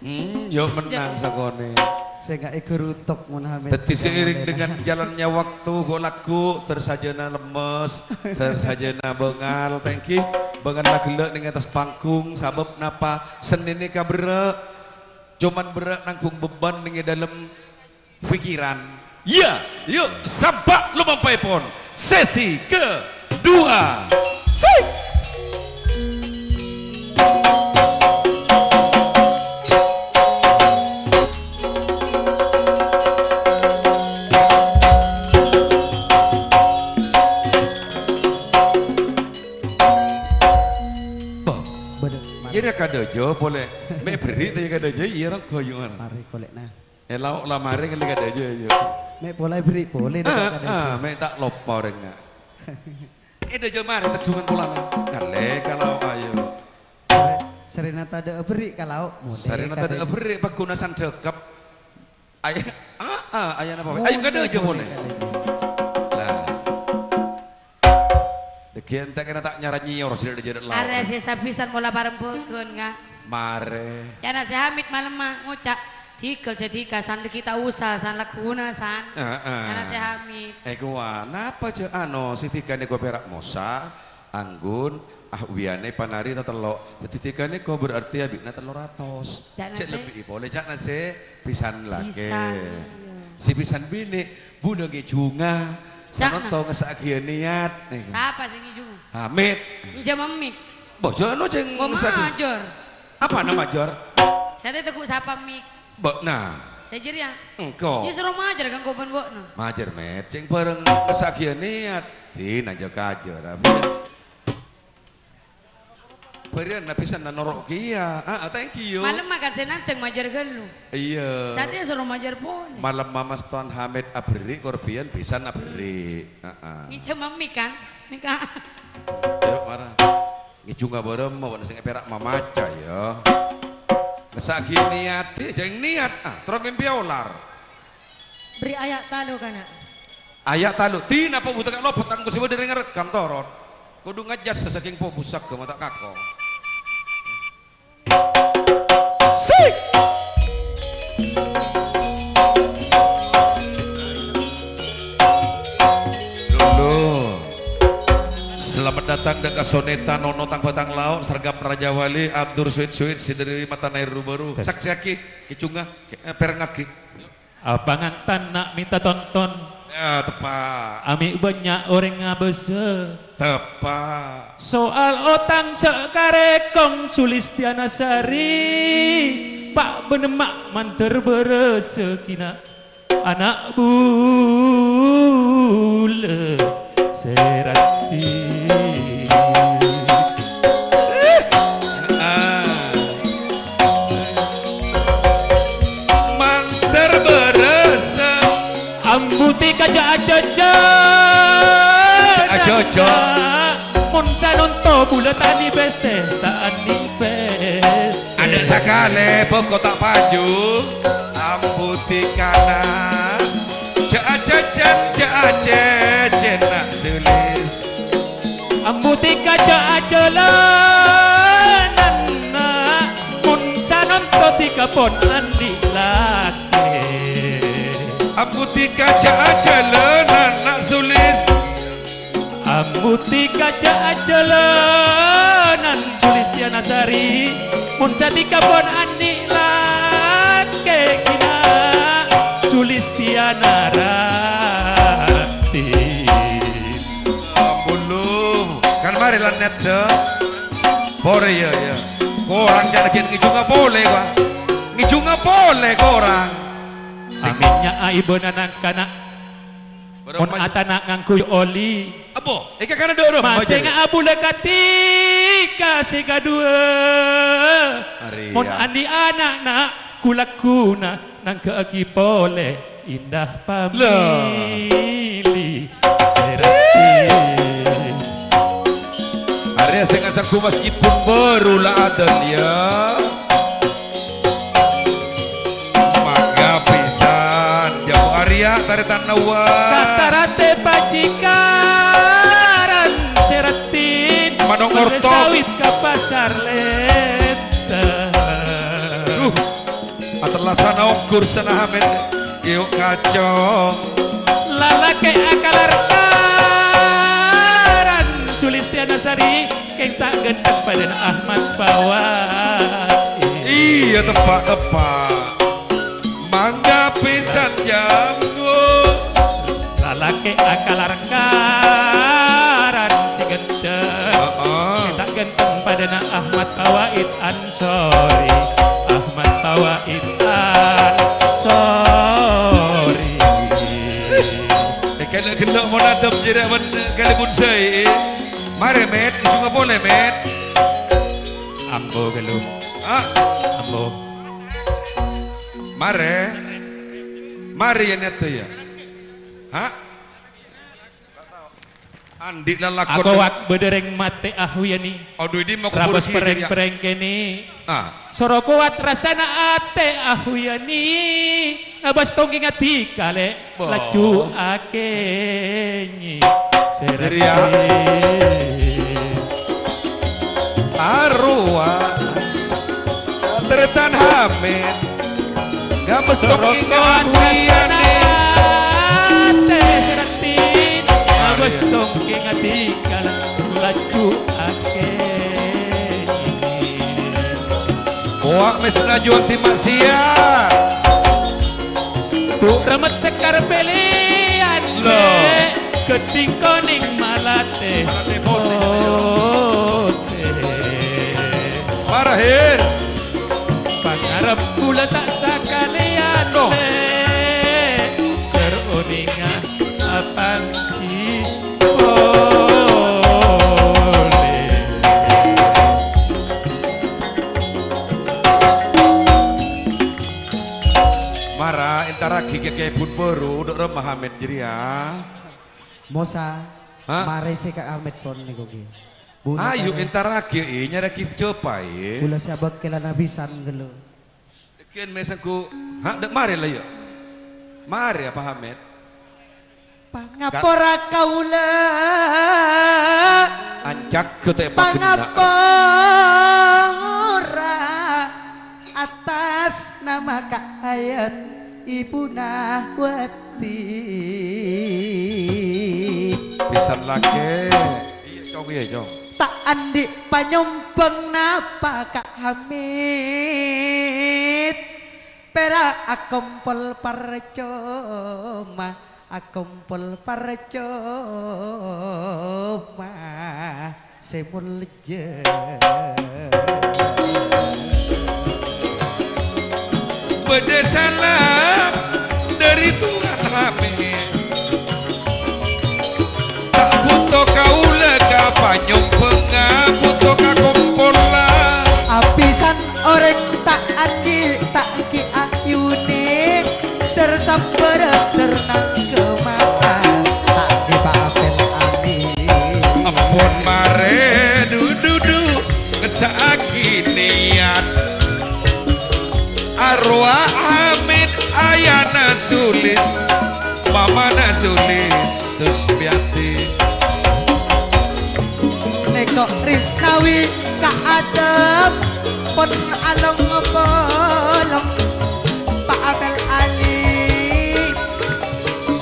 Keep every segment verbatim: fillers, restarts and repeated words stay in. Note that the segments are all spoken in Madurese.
Hmm, yo mennang sakonè'. Sènga' èghurutok mon Hamid. Daddi seiring dengan jalannya waktu, kok lagghu' ter sajâna lemmes, ter sajâna bângal. Thank you. Bângal la ghellâ' neng attas panggung, sabâb napa? Sennèna kaberrâ'. Coman berrâ' nanggung beban neng è dâlem pikiran. Iyâ, yu', sabâ' lomampaèpon sesi kedua. Sik! Bâh, Bâdâ, marè. Iyâ, kadâjâ polè. Mè' berri' ta' kadâjâ, iyâ, rong goyongan. Marè, kolè', nah. È lao' la marè ngalè kadâjâ, yu'. Mè' pola èberri' polè, Ah, kadâjâ. Ah, mè' ta' loppa orèngnga. È dâjâ marè teddhungan polana. Ngalè ka lao', ayo. Sare-, sarèna tadâ' èberri' ka lao', molè Sarèna tadâ' kadâjâ. Èberri', pagghuna sandhekep. Ay-, ah, ah, ayana apa? Ayo, kadâjâ polè. Lah. Dâgghi' entè' kèna ta' nyara nyior sè dâ' jârâ lao'. Arè sè sabisan mola parembhâghân, Ka'. Marè. Yâ, na' sè Hamid malemma ngoca', "Dhigghâl sè dhika, San, dâgghi' ta' osa, San, lagghuna, San." Heeh. Yâ, na' sè Hamid. Eh, kowa, napa jâ' ano sè dhika nèko pèra' mosa, anggun, ah, wiyana panari ta' tello'. Dâddhi dhika nèko berarti abi'na tello ratos. Jâ' na' Cè' sè lebbi polè, jâ' na' sè pisan lakè. Pisan, iyâ. Sè pisan binè', bulâ ngèjhunga. Jâ' na'. Sanonto ngessa'aghiyâ niat, nèko. Sapa sè ngèjhunga? Hamid. Ngèjhâ memmik. Bâ, jâ' no, jhâ' Bâ, ngessa'aghiyâ. Major. Apana major? Satèya tegghu' sapa mik? Bâ'na. Sè jârèya? Engko'. Iyâ, soro major kanggo bân bâ'na. Major, Mèt. Cèng bhâreng ngessa'aghiyâ niat. Dina jâ' kajâr, abit. Bâriyân abisân noro' kèya. Ah, ah, thank you. Malemma kan sè nandhâng majâr ghâllu. Iyâ. Satèya soro majâr polè. Malemma Mas Tuan Hamid aberri' korbiyân bhisan aberri'. Heeh. Ngèjhâ memmik kan? Nèka. Yuk, mara. Ngèjhunga bârâmma bâ'na sè ngèpèra' mamaca, yâ. Ngessa'aghi niat, jhâ' niat. Ah, terro mèmpè olar. Berri' aya' talo, kana'. Aya' talo. Dina pobu ta' lopot, engko' sè bâdâ rèng ngarekam toron. Kodhu ngajhâs sakèng pobu sagâ ma' ta' kako. Sik! Lulu. Selamat datang dâ' ka Soneta, Nono Tang Bâtang Lao', Sargam Rajawali, Abdur Suit-Suit, sè dâri Matanair Rubaru. Saksèyaghi, kècungnga, kè-, eh, pèrengngaghi. Apa ngantan na' mènta tonton? Ya, teppa'. Amè' bânnya' orèng ngabâsa. Teppa'. Soal otang sakarè kong Sulistiana Sari. Pa' bânemma mandhâr bârâsa kèna ana' bulâ. Sè raddhin. Ah. Mandhâr bârâsa. Ambu dhika jhâ' ajhâjhâ. Jhâ' ajhâjhâ. Mon sanonto bulâ ta' anè' pèssè, ta' anè' pèssè. Adâ' sakalè bâko ta' paju. Ambu dhikana. Jhâ' ajhâjhâ, jhâ' ajhâjhâ, na' Sulis. Ambu dhika jhâ' ajhâlânan, na', mon sanonto dhika pon anḍi' lakè. Ambu dhika jhâ' ajhâlânan, na' Sulis. Ambu dhika jhâ' ajhâlânan, Sulistiana Sari, mon sadhika pon anḍi' lakè kèna, Sulistiana Rati. Ampun, Lu. Kan marè la nèt, dâ. Porè, yâ, yâ. Korang jhâ' laghi' ngèjhunga polè, wa. Ngèjhunga polè, korang. Amènnya aibâna nang-kana'. Mon atana' ngangghuy oli. Abo, èka kana' dâ' roma, masè ngabulâ kadhi ka sè kaduwâ. Arèya. Mon anḍi' ana', na', ku-lagghuna nangghâ'aghi polè. Indah pamili sè raddhin. Arèya sè ngasangghu masjid pun bâru la adân, yâ. Mangga pisan, jhâ' arèya tarètan nawa. Kata rate pajikaran sè raddhin. Manong orto. Sawit ka pasar lènta. Atellasana onggur sana Hamid, iyuk kaco. Lalakè' akalarkaran Sulistiana Sari, kèng ta' ghântheng padâna Ahmad Pawaid. Iyâ, teppa'-teppa'. Mangga pisan janggu. Lalakè' akalarkaran sè ghântheng. Heeh. Kèng ta' ghântheng padâna Ahmad Pawaid. Ansori, Ahmad Pawaid Ansori. Eh, kala ghellu' mon adhep jârèya bân kalèbun sè. Marè, Mèt, ujungnga polè, Mèt. Ambo ghellu'. Ah. Ambo. Marè. Marè, yâ, Nèt, yâ. Ha? Andi' lalakon. Akowat bâdâ rèng matè Ahwiyani. Adu, ini mau kubur. Rabâs kiri, ya. Perrèng-perrèng kènè'. Ah. Soro kowat rassana atè Ahwiyani. Ngabâs tongkèngnga dhikkala'. Bo. Laju akèngè. Jadi, ya. Serati. Arowa. Tarètan Hamid. Ngabâs tongkèngnga Ahwiyani. Atè sè raddhin. Ngabâs tongkèngnga dhikkala' laju akèngè. Owa' mèsna juwâ' ti maksiat. Bu' remmet sekar pèlèyan. Lho. Ghâddhing konèng malatè. Malatè potè. Potè. Marahir. Pangarep kaulâ ta' sakalèyan, Lè', ter onènga apangghi polè. Mara, èntarraghi ka kèbun bâru, dâ' remma Hamid jârèya. Mosa, ha? Marè sè ka Amet pon nèko, Ki. Ayo, èntarraghi, è, nyarèaghi jhâpa, è. Kaulâ sè abâkkèlana bhisan ghâllu. Dhâggiân mè' sèngko', ha, dâ' marè la, yâ. Marè apa, Amet? Pangapora kaulâ. Anjâgâ ta' èpagenna'. Pangapora atas nama Ka' Hayat Ibuna Wati. Bhisan lakè'. Iyâ, Cong, iyâ, Cong. Ta' andi' panyombhâng napa Ka' Hamid. Pèra' akompol parcoma, akompol parcoma. Sè moljâ. Bâdâ salam dâri Tuhan Hamid. Ta' bhuto kaulâ ka panyombhângnga, bhuto ka kompolla. Abhisan orèng ta' andi', ta' ènggi ayunè. Ter sambhârâ, ter nangghâmâ, ta' èpapèl amin. Ampon marè du-, du-, du, ngessa'aghi niyat. Arwah Hamid ayana Sulis, mamana Sulis Suspiati. Nèko' rinawi ka'adhep pon along-polong Pa' Apel Ali.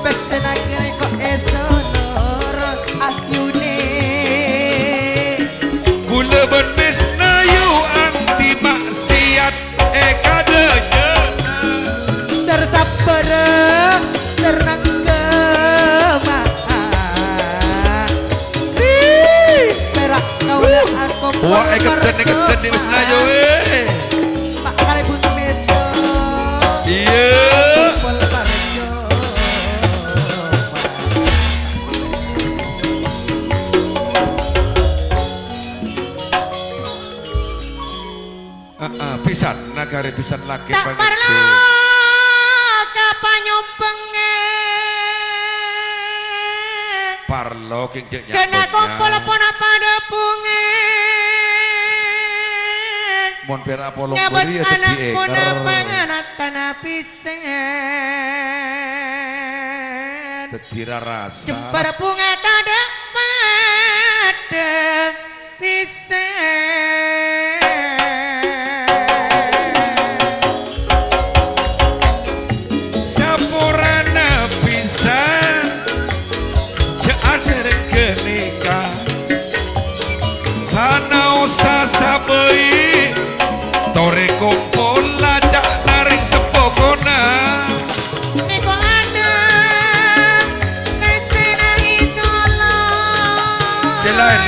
Pèssèna kènè' ko' èsonor ahyunè. Bulâ bân Misnayu anti maksiat è kadhâjâna. Ter sabbhârâ, ter nangghâmâ. Si. Pèra' kaulâ akompol. Wah, èkeddhân, èkeddhân, Misnayu, eh. Pa' kalèbun mèdhâ. Iyâ. Pol parjo. Heeh, bhisan, nagarè bhisan lakè'. Ta' panèka parlo ka panyombhângngè. Parlo, kèng cè' kèna nyakonya. Kompol pona padâ bhungè. Mon pèra' polong bâri' yâ ana' dhâddhi pona èngèr. Panganatana bhisan. Dhâddhi rarasa. Jembhâr bhungè tadâ' padâ bhisan.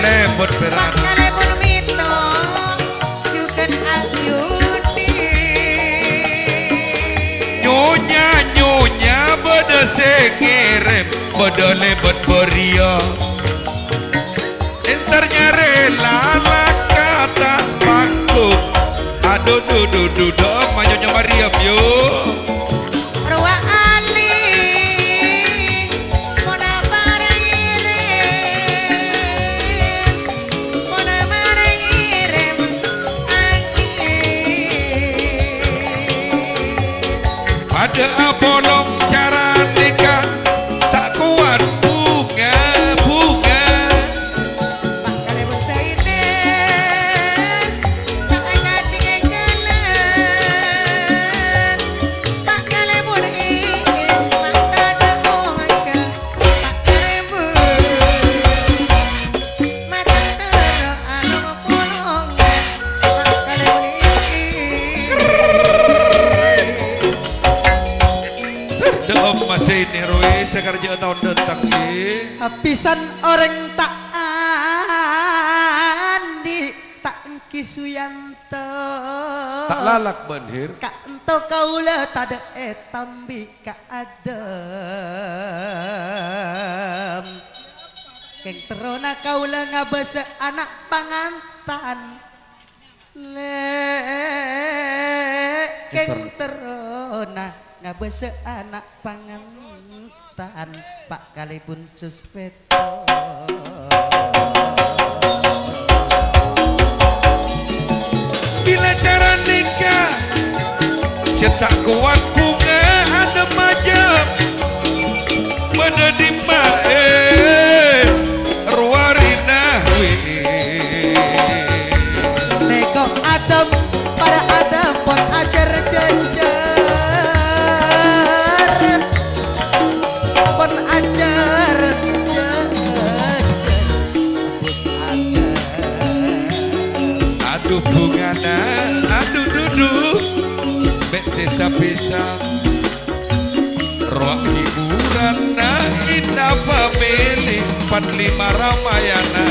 Lèbât pèra'. Pakalèbun mètto, jhughân akyudi. Nyonya, nyonya, bâdâ sè ngèrèm, bâdâ lèbât bâriyâ. Èntar nyarè lalak ka attas panggung. Adu, du, du, du, du, ma Nyonya Mariam, yu. Rowa ali, pona marè ngèrèm, pona marè ngèrèm, angin. Padâ apolong cara nèka, ta' kowat bhunga-bhunga. Pakalèbun Zainal, ta' ènga' tinggal-tinggalan. Pakalèbun Iis, ma' tadâ' oca. Pakalèbun matang terro along polongan. Pakalèbun Iis. Dâ'emma sè nèroè sè karjâ'â taon dâteng, ghi. Abbisan orèng ta' andi', ta' ènggi Suyanto. Ta' lalak, Bân Hir. Ka'ènto kaulâ tadâ' ètambi ka adâ'em. Kèng terrona kaulâ ngabâsâ ana' pangantan. Lè', kèng terrona ngabâsâ ana' pangantan, pakalèbun Suspèto. Bilâ cara nèka, cè' ta' kowat bhunga adâ' majâ. Bâdâ dimma, eh, rowa rèna, wi. Nèko adâ'em, para adâ'em pon ajâr-jâjâr. Pon ajâr-jâjâr. Adu bhungana, adu dudu, bâ' sè sapisah. Rowa hiburanna Indah Family, Empat Lima Ramayana,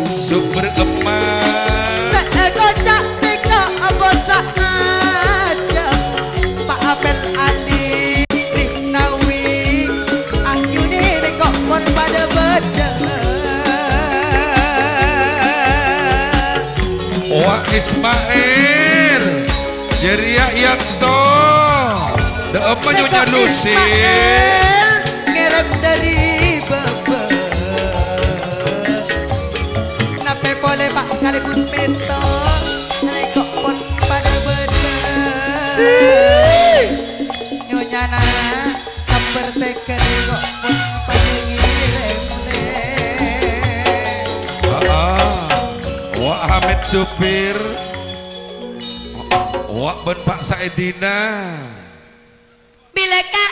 Sumber Emas. Sè èkoca' nèka apa saja, Pa' Apel Ali Rinawi, akyudi nèko pon padâ bâdâ. Wa Ismail. Jârèya Yanto, dâ'emma Nyonya Lucy. Ismail ngèrèm dâri bâbâ. Napè polè, Pa', kalèbun Mèto, nèko pon padâ bâdâ. Si. Nyonyana sampèr tèkèr nèko pon padâ ngèrèm, lè. Aa, Wa Hamid Supir. Wa bân Pa' Saidina. Bilâ ka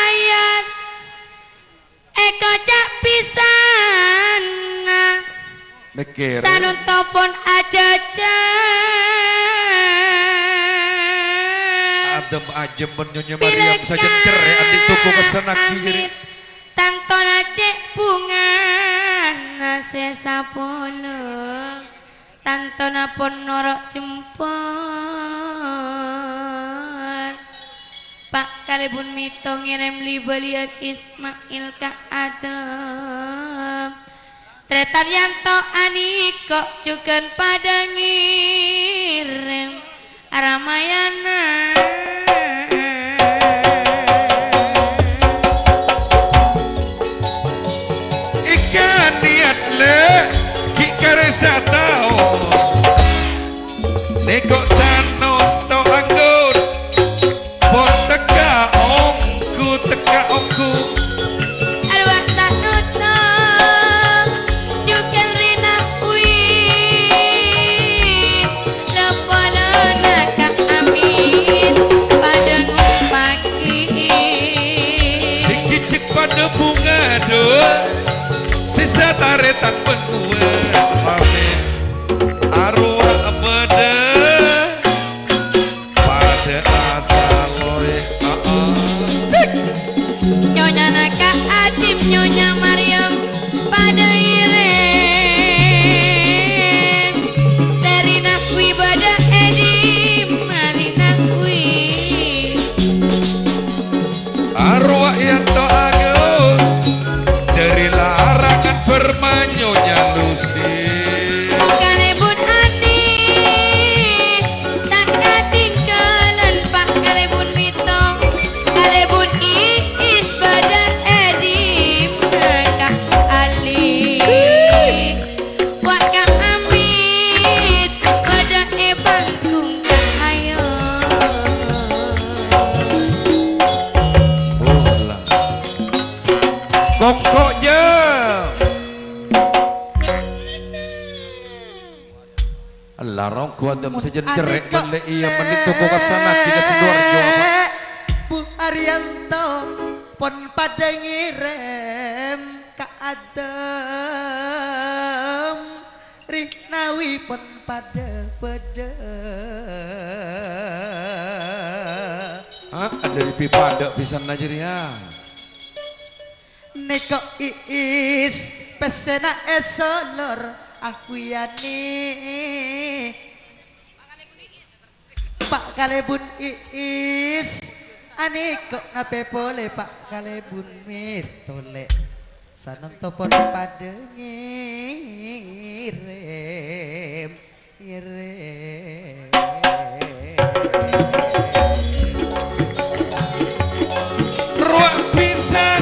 ayat èkoca' pisanna. Mèkkèr. Sanonto pon ajâjâ. Adem ajemmen Nyonya Mariam sajân cerrè andi' toko kessanaghi. Amit. Tantona cè' bhungana sè sapolo. Tantona pon noro' jempol. Pa' kalèbun Mèto ngèrèm li-bâliyân Ismail ka adem. Trè Taryanto anèko jhughân padâ ngèrèm. Ramayana. Èka niyat, lè', ghi' karè sataon. Nèko sanonto anggur. Pon tekka ongghu, tekka ongghu. Arwah sanonto jhughân rèna wi. Lopolona ka amin padâ ngompaghi. Cèk-cèk padâ bhunga, dhu. Sè satarètan bân kowa. Amin. Arwah padâ. Padâ asal orèng, aa. Nyonyana Ka' Ajim, Nyonya Maryam, padâ Ronggo adem sajan cerrè' anèka mellè iyâ mennit toko kasanadi ka Sidoarjo, apa? Bu Arianto pon padâ ngèrèm ka adem, Rinawi pon padâ bâdâ. Ah, adâ' rèng padâ pisan jârèya. Nèko Iis, pèssèna èsolor Ahwiyani. Pa' Kalèbun Iis, anèko napè polè Pa' Kalèbun mètolè. Sanonto pon padâ ngèrèm. Ngèrèm. Rowa pisan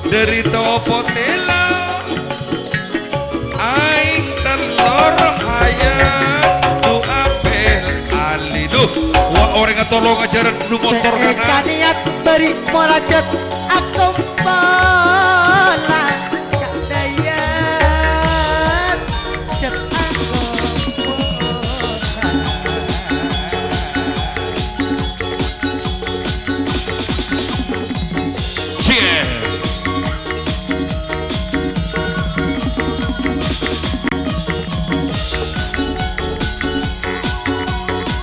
dâri Topo Tèlo, aèng tellor hayat du apèl alilu. Wa orèng atolong ajhârân nu motor kana. Sè èkaniat bâri' molajât akompola. Kadhâyan jhât angko. Cie.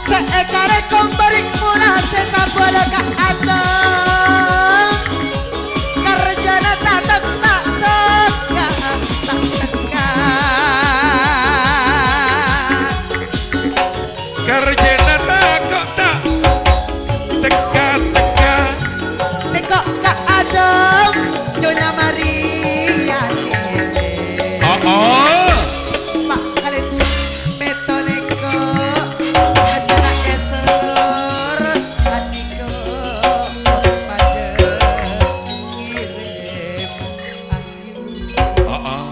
Sè èkarè kombâri' mula sè sabâlâ ka ateng. Karjana ta' tekka, ta' tekka, ta' tekka. Karjana tako' ta' tekka-tekka. Nèko ka adem, Nyonya Maria. Oh, oh. Pa' Kalèbun mètolè nèko, asana èsor, anèko padâ ngèrèm. Heeh.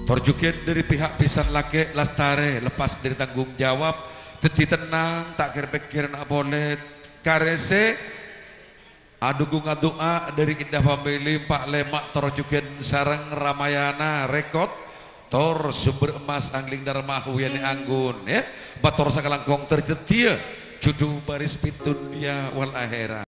Tor jhughân dâri pihak pisan lakè' lastarè lepas dâri tanggung jawab, dhâddhi tennang, ta' kèr-pèkkèr na' polè. Karèsè, adhukungan du'a dâri Indah Family, Pa' Lèma' tor jhughân sareng Ramayana Rekod, tor Sumber Emas Angling Dharma Huyani Anggun, ya. Mator sakalangkong terjhedhiyâ, jhudhu bâris pètto dhunnya wal akhèrat.